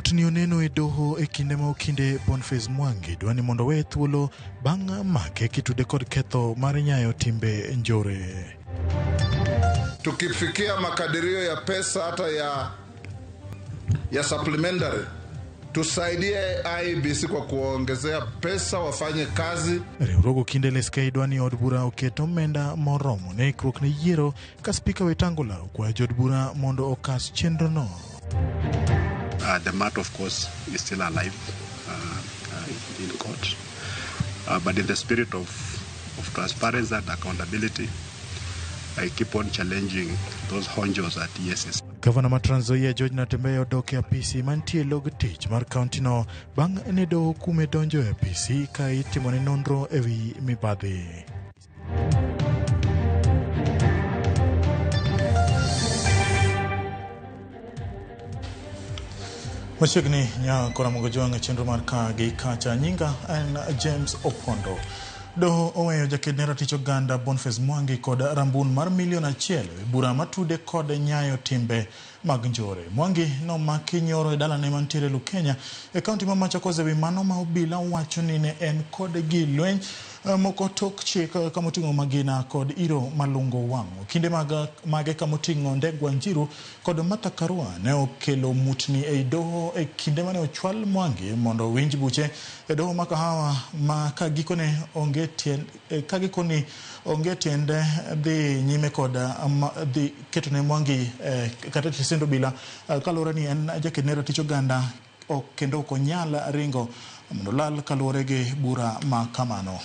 Mutni oneno e doho e kinde ma okinde Boniface Mwangi dwa ni mondo oweye thuolo bang' make kitude kod ketho mar nyayo timbe njore. Tukifikia makadirio ya pesa hata ya, ya supplementary tusaidie IEBC kwa kuongezea pesa wafanye kazi. Riwruog okinde LSK dwa ni od bura oket omenda moromo ne ikruok ne yiero ka spika Wetangula okwayo jood bura mondo okas chenrono. The matter, of course, is still alive in court. But in the spirit of transparency and accountability, I keep on challenging those honjos at EACC. Gavana ma Trans Nzoia George Natembeya odok e apisi mantie e log tich mar kaontino bang' ne doho kume donjo e apisi ka itimone nonro e wi mibadhi. Machiegni nya Koramogo Jwang' e chenro mar ka gi kacha. Nyinga en James Opondo. Doho oweyo jaked ne ratich oganda Boniface Mwangi kod rambun mar milion achiel e bura matude kod nyayo timbe mag njore. Mwangi nomaki nyoro e dalane mantiere Lukenya e kaunti ma Machakos ewi mano ma obila wacho ni ne en kod gi lweny moko tok chik kamoting'o magina kod iro malungo wang'. Okinde mage kamoting'o Ndegwa Njiru kod Martha Karua ne okelo mutni ei doho e kinde mane ochwal Mwangi mondo owinj buche e doho ma Kahawa ma ka gikone onge tiend ka gikoni onge tiende dhi nyime kod dhi ketone Mwangi kata tesend obila kaluwore ni en jaked ne ratich oganda kendo ok onyal ringo mondo olal kaluwore gi bura ma kamano.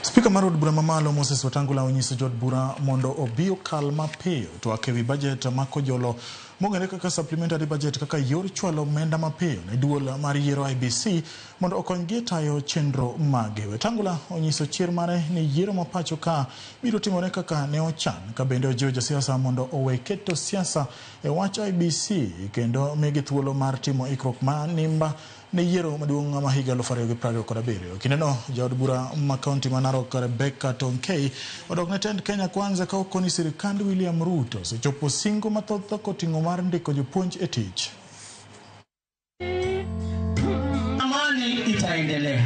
Spika mar od bura mamalo Moses Wetangula onyiso jood bura mondo obi okal mapiyo twak ewi bajet ma kojolo mong'ere kaka supplementary budget kaka yor chwalo omenda mapiyo ne duol mar yiero IEBC mondo okonygi e tayo chenro mage. Wetangula onyiso chir mare ni yiero ma pacho ka biro timore kaka ne ochan ka bende ojiwo josiasa mondo owe keto siasa e wach IEBC kendo migi thuolo mar timo ikruok ma nimba ne yiero maduong' ma higa 2027. Kindeno jaod bura ma kaunti ma Narok Rebecca Tonkei odok ne tend Kenya Kwanza ka okoni sirikand William Ruto osechopo singo mathoth koting'o mar ndiko jopuonj e tich. Amani itaendelea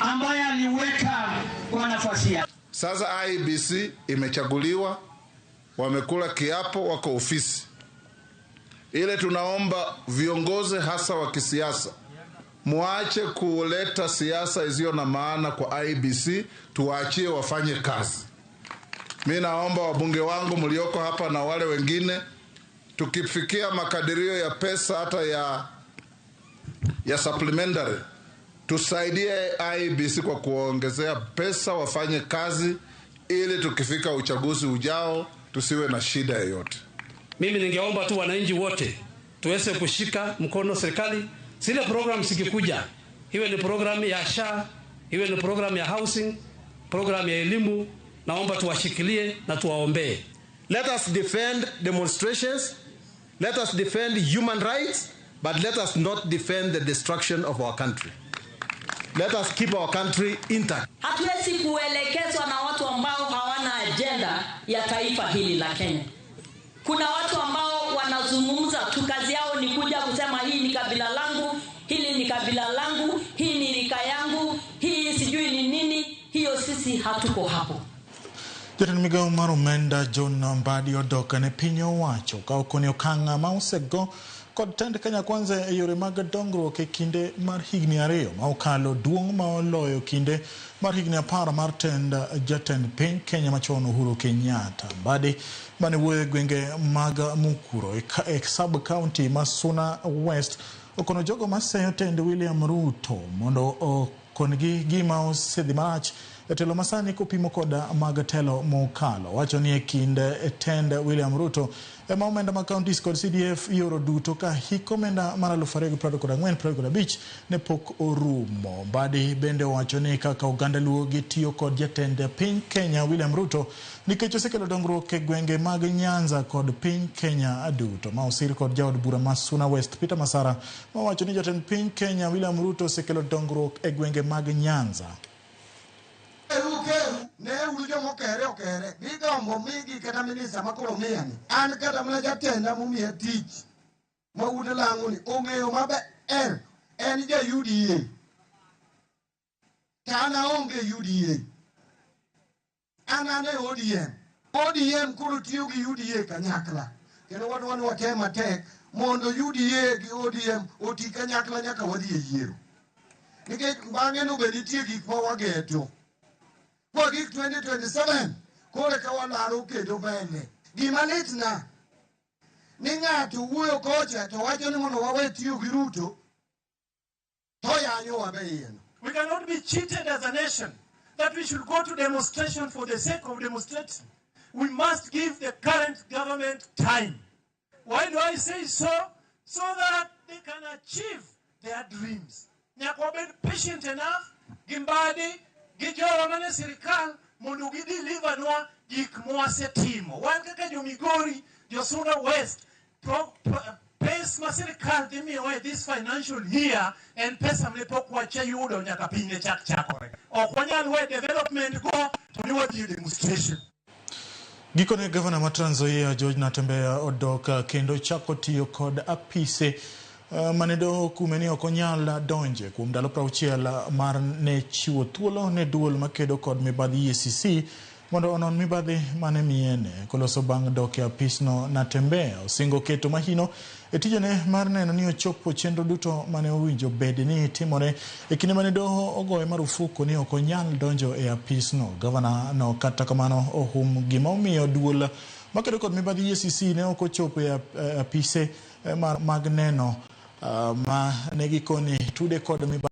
ambaye aliweka kwa nafasi yake. Sasa IEBC imechaguliwa, wamekula kiapo, wako ofisi. Ile tunaomba viongozi hasa wa kisiasa muache kuleta siasa isiyo na maana kwa IEBC, tuwaachie wafanye kazi. Mimi naomba wabunge wangu mlioko hapa na wale wengine, tukifikia makadirio ya pesa hata ya supplementary, tusaidie IEBC kwa kuongezea pesa wafanye kazi, ili tukifika uchaguzi ujao tusiwe na shida yoyote. Mimi ningeomba tu wananchi wote tuweze kushika mkono serikali. Zile program zikikuja, iwe ni program ya SHA, iwe ni program ya housing, program ya elimu, naomba tuwashikilie na tuwaombee. Let us defend demonstrations, let us defend human rights, but let us not defend the destruction of our country. Let us keep our country intact. Hatuwezi kuelekezwa na watu ambao hawana agenda ya taifa hili la Kenya. Kuna watu ambao wanazungumza tu, kazi yao ni kuja kusema hii ni kabila langu, hili ni kabila langu, hii ni rika yangu, hii sijui ni nini. Hiyo sisi hatuko hapo. Jatend migawo mar omenda John Mbadi odok ne piny owacho ka okoni okang' ma osego kod tend Kenya Kwanza e yore mag dongruok e kinde mar higni 2 ma okalo duong' ma oloyo kinde mar higni 10 mar tend jatend piny Kenya machon Uhuru Kenyatta. Mbadi mane wuoyo e gwenge mag Mukuro e sub county ma Suna West okono jogo maseyo tend William Ruto mondo okongi gima osedhi marach E telo masani kopimo koda mag telo mokalo. Wacho ni e kind tend William Ruto ema omenda mag counties kod CDF ioro duto ka hik omenda mar 2024-2025 ne pok orumo. Mbadi bende owacho ni kaka oganda Luo gitiyo kod jatend piny Kenya William Ruto nikech osekelo dongruok e gwenge mag Nyanza kod piny Kenya duto. Ma osir kod jaod bura ma Suna West Peter Masara mawacho ni jatend piny Kenya William Ruto osekelo dongruok e gwenge mag Nyanza. Keru ne uru jomokere okere gigombo migi kata minista makoro miyani an kata mana jatenda momiya tich ma wuod lang'o ni ong'eyo maber en ja UDA to an aonge UDA an e ODM. ODM koro tiyo gi UDA kanyakla kendo wadwa ni watem matek mondo UDA gi ODM oti kanyakla nyaka wadhi e yiero nikech bang'e no be nitie gik ma wageto kwa gik 2027 kore ka walaro kendo mbele. Gima litna ni ng'ato wuoyo kocha to wacho ni mondo wawe tiyo gi Ruto to yanyowa be iye. We cannot be cheated as a nation that we should go to demonstration for the sake of demonstrating. We must give the current government time. Why do I say so? So that they can achieve their dreams. Nyaka wabed patient enough gi Mbadi gi jowa mane sirikal mondo gideliver nwa gik mwasetimo. Wan kaka jo Migori, jo Suna West, pes ma sirikal dhi miyowa e this financial year en pesa mane pok wachayudo nyaka piny ne chak chakore. Ok wanyal we development go to ni wadhi e demonstration. Gikone gavana ma Trans Nzoia George Natembeya odok kendo chako tiyo kod apise mane doho okume ni ok onyal donje kuom ndalo 60 mar ne chiwo thuolo ne duol makedo kod mibadhi EACC mondo onon mibadhi mane miyene. Koloso bang' dok e apisno, Natembeya osingo keto mahino e tijene mar neno ni ochopo chenro duto mane owinjo bed ni timore e kinde mane doho ogoye marufuku ni ok onyal donjo e apisno. Gavana no kata kamano ohum gima omiyo duol makedo kod mibadhi EACC ne ok ochopo e apise mag neno ma ne gikoni tude kod mibadhi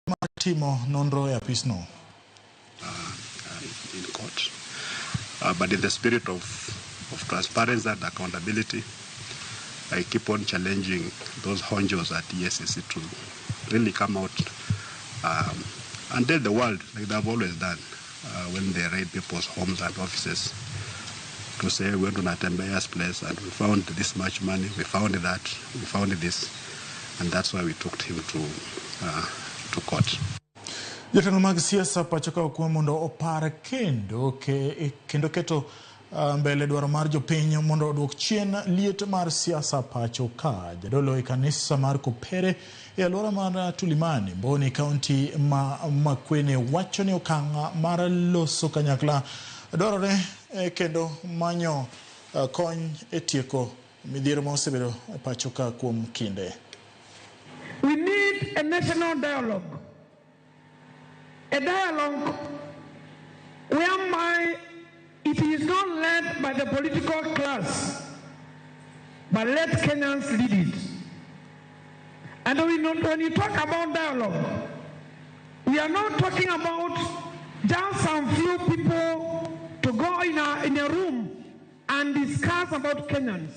mar timo nonro e apisno. In court. But in the spirit of transparency and accountability, I keep on challenging those honjos at EACC to really come out and tell the world, like they've always done, when they raid people's homes and offices, to say we went to Natembeya's place and we found this much money, we found that, we found this, and that's why we took him to court. Jotelo mag siasa pacho ka okwe mondo opar kendo kendo keto mbele dwaro mar jopiny mondo oduok chien liet mar siasa pacho ka. Jadolo e kanisa mar Kopere e alwora mar Tulimani, Mboni, kaunti ma Makueni wacho ni okang' mar loso kanyakla dwarore kendo manyo kony e tieko midhiero ma osebedo e pacho ka kuom kinde. We need a national dialogue. A dialogue whereby it is not led by the political class, but let Kenyans lead it. And when you talk about dialogue, we are not talking about just some few people to go in a room and discuss about Kenyans.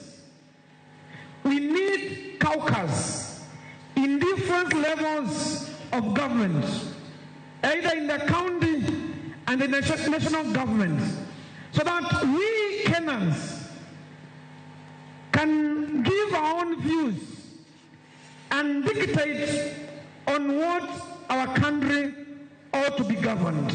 We need caucus in different levels of government, either in the county and the national government, so that we Kenyans can give our own views and dictate on what our country ought to be governed.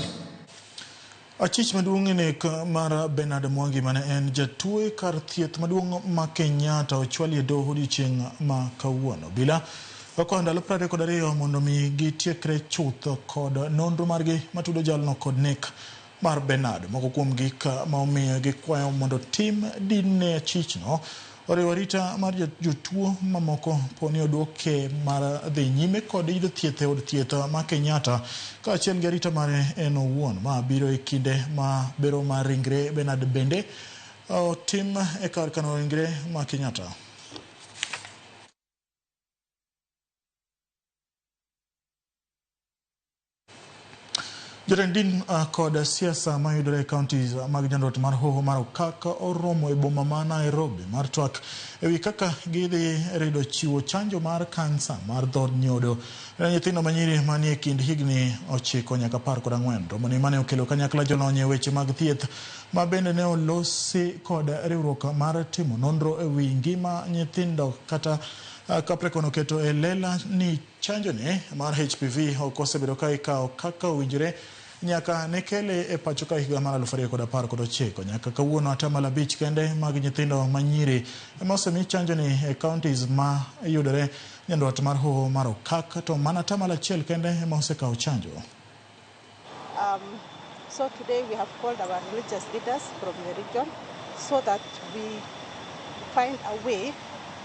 Achich maduong' e nek mar Bernard Mwangi mane en jatuo e kar thieth maduong' ma Kenyatta ochwali e doho odiochieng' ma kawuono. Bila okawo ndalo 32 mondo mi gitiekre chuth kod nonro margi matudo jalno kod nek mar Bernard. Moko kuom gik ma omiyo gikwayo mondo tim din ne achichno oriwo arita mar jotuo mamoko poni oduoke mar dhi nyime kod yudo thieth e od thieth ma Kenyatta kaachiel gi arita mare en owuon. Ma biro e kinde ma bero mar ringre Bernard bende otim e kar kano ringre ma Kenyatta. Jotend din kod siasa mayudore e counties mag nyandwat mar Hoho mar Okak oromo e boma ma Nairobi mar twak ewi kaka gidhi rido chiwo chanjo mar kansa mar dho nyodo ne nyithindo manyiri manie kind higni 9 nyaka 14. Romo ni mane okelo kanyakla jolony e weche mag thieth ma bende ne olosi kod riwruok mar timo nonro ewi ngima nyithindo kata Capricorn oketo e lela ni chanjo ni mar HPV ok osebedo ka ikawo kaka owinjore nyaka ne kele e pacho ka higa mar 2019. Nyaka kawuono 5% kende mag nyithindo manyiri ema osemi chanjo ni e counties ma yudore nyandwat mar Hoho mar Okak, to mana 1% kende ema osekawo chanjo. So today we have called our religious leaders from the region so that we find a way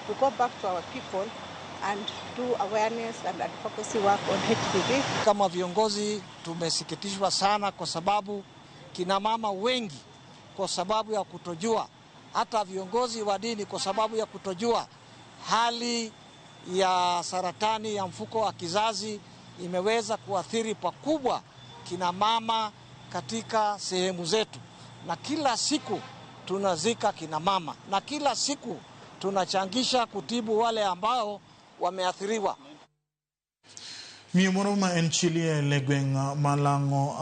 to go back to our people and do awareness and advocacy work on HPV. Kama viongozi tumesikitishwa sana kwa sababu kina mama wengi kwa sababu ya kutojua, hata viongozi wa dini kwa sababu ya kutojua hali ya saratani ya mfuko wa kizazi imeweza kuathiri pakubwa kina mama katika sehemu zetu, na kila siku tunazika kina mama na kila siku tunachangisha kutibu wale ambao wameathiriwa. Miyo moro ma en chi liel e gweng' Malang'o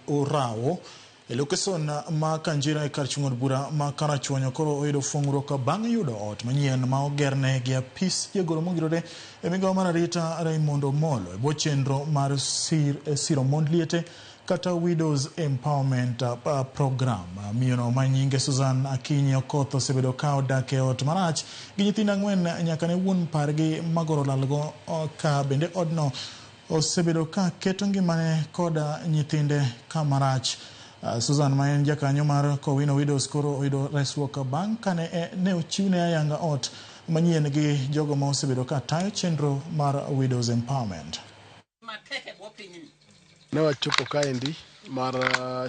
Orawo e lokeson ma Kanjira e kar chung' od bura ma Karachuonyo koro oyudo fung'ruok bang' yudo ot manyien ma ogerne gi apis jagoro mongirore e migawo mar arita Raymond Omolo e bwo chenro mar siro mond liete kata Widows Empowerment Program. Miyono ma nyinge Susan Akinyi Okoth osebedo ka odak e ot marach gi nyithindo 4 nyaka ne wuon pargi magoro lalgo, ka bende odno osebedo ka keto ngimane koda nyithinde kamarach. Susan ma en jakanyo mar Kowino Widows koro oyudo resruok bang' kane ne ochiwne ayanga ot manyien gi jogo ma osebedo ka tayo chenro mar Widows Empowerment. Ne wachopo kaendi mar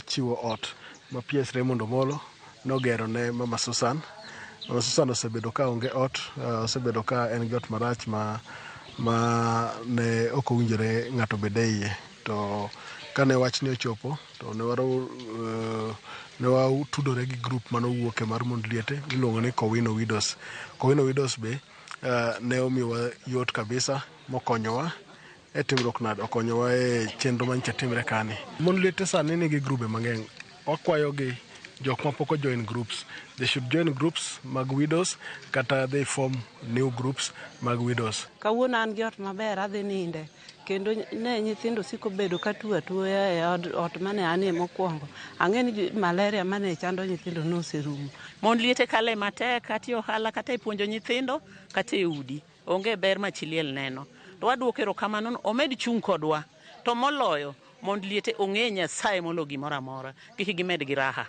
chiwo ot ma PS Raymond Omolo nogero ne Mama Susan. Mama Susan osebedo ka onge ot, osebedo ka en gi ot marach ma ne ok owinjore ng'ato bed e iye. To kane wachni ochopo to ne watudore gi group manowuoke mar mond liete miluongo ni Kowino Widows. Kowino Widows be ne omiyowa yot kabisa mokonyowa e timruok nade, okonyowa e chenro manyicha timre kani. Mond liete sani nigi grube mang'eny. Wakwayogi jok mapok o join groups, they should join groups mag widows kata they form new groups mag widows. Kawuono an gi ot maber adhi ninde kendo ne nyithindo siko bedo ka tuo atuoya e ot mane anie mokwongo. Ang'e ni malaria mane chando nyithindo noserumo. Mond liete kale matek kata e ohala kata e puonjo nyithindo kata e udi. Onge ber ma chi liel neno. To waduoko erokamano omed chung' kodwa. To moloyo mond liete ong'e Nyasaye molo gimoro amora. Kik gimed gi raha.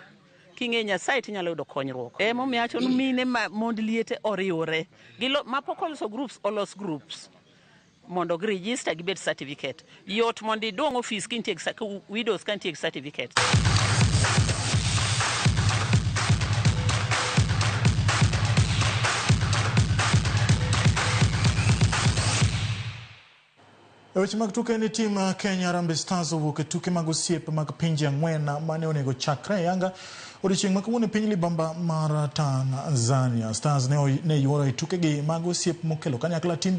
King'e Nyasaye tinyalo yudo konyruok. Emomiyo awacho ni mine ma mond liete oriwre. Mapok oloso groups, olos groups mondo gi register gibed certificate. Yot mondo iduong' ofis kintie gi widows ka nitie gi certificate. E weche mag tuke ni tim Kenya Harambee Stars owuok e tuke mag osiep mag pinje 4 mane onego chakre e Yanga odiochieng' ma kawuono e piny libamba mar Tanzania. Stars ne yuoro e tukegi mag osiep mokelo kanyakla timbe